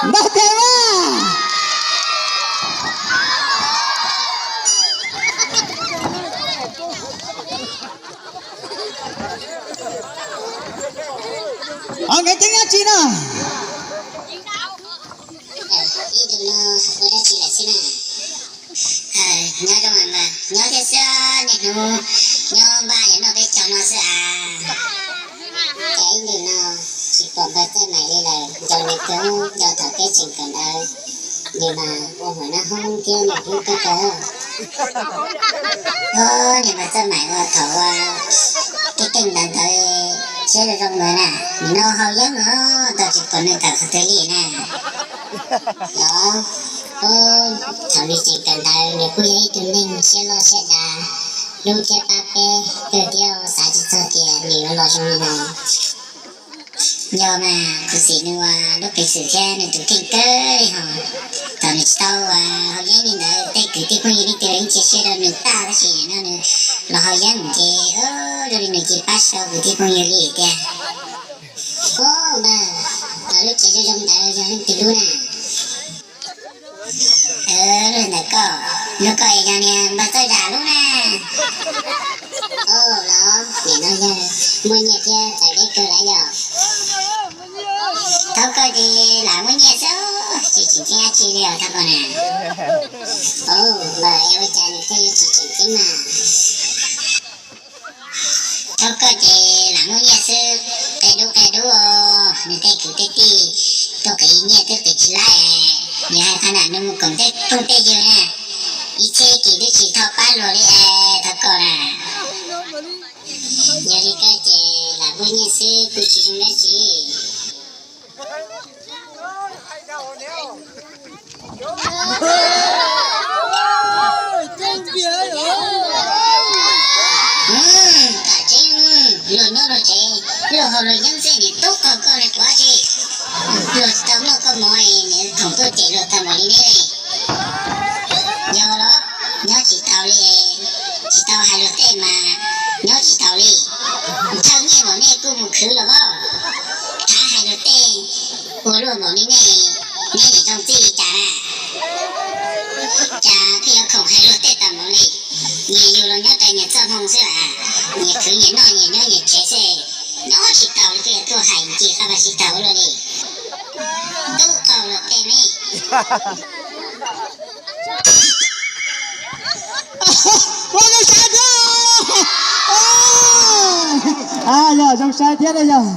Npaj tiag mas. Nkawd ceeb dab tsi no? Ib ntus no ua dab tsi lawm xwb na? Nyob zoo mas npawg, nyob thiab xwb, niaj hnub nyob npaj yog noj peb caug no xwb as. Cas ib ntus no tsis pom npawg Txawj Maim li lawm, nco nws kawg, nco thaum peb tseem kawm ntawv, nws mas ua hauv nab hoob thiab nws hlub kawg kawg. Ov, niag npawg Txawj Maim ua thaum ua keej keej ntawv ntawd siab zoo zoo ntawd na, nim no haus yeeb os, tau tsis pom nws tawm qhov twg li na. Los, thaum nws tseem kawm ntawv nws kuj yog ib tug neeg siab loj siab dav, hlub thiab pab peb kawg thiab, xav tsis txog tias nws yuav los zoo li no. Yog mas kuv xav nws ua lub peev xwm thiab nws tus kheej kawg li hos. Thaum nws tsis tau ua haus yeeb li ntawd tej kwv tij phooj ywg leej twg yeej cia siab rau nws tag, tab sis nim no nws los haus yeeb ces zoo li nws cia pab tsis tau kwv tij phooj ywg li tiag. Ov, npawg, lub tsev zoo zoo ntawd yog leej twg lub na? Lub ntawm koj, lub koj es yog niag npawg Txawj Zam lub na. Ov, los nim no yawg muaj nyiaj thiab txawv deb kawg lawm yog? Thaum koj ces lam muaj nyiaj xwb, tsis tseem ceeb dab tsi li os thaum koj na. Ov, npawg es ua cas nws thiaj yuav tsis tseem ceeb mas? Thaum koj ces lam muaj nyiaj xwb, qia dub qia dub os, nws tej kwv tej tij tuaj qiv nyiaj twb qiv tsis laib, nws hais qhov ntawd nws mus koom tej phooj tej ywg na, ib txhiab kis twb tsis tau pab luag li es thaum koj na. Yog li koj ces lam muaj nyiaj xwb kuj tsis zoo dab tsi. Tam tseeb, luag nyob luag tsev, luag haus luag yeeb xwb nim tub qaug koj li quav tsi. Luag tsis tau muaj koj mov es nim khoom tuaj cem luag tau npaum li neb li. Yog los, nyob tsis taus li, tsis tau hais luag tej mas nyob tsis taus li. Ntshaw nyiaj npaum nej kuj mus khwv los pob. Txhob hais luag tej, ua luaj npaum li nej, neb nim zoo txij li cas na? Cas pheej yuav khoom hais luag tej tau npaum li? Nyias yug los nyob rau nyias txoj hmoo xwb las, nyias khwv nyias noj nyias nyob nyias tsev xwb. Nyob tsis taus li pheej yuav tuaj hais ncig qab vaj sib tau ua luaj li. Tub qaug luag tej ne. Ua zoo sai thiab. Yog zoo sai thiab yog.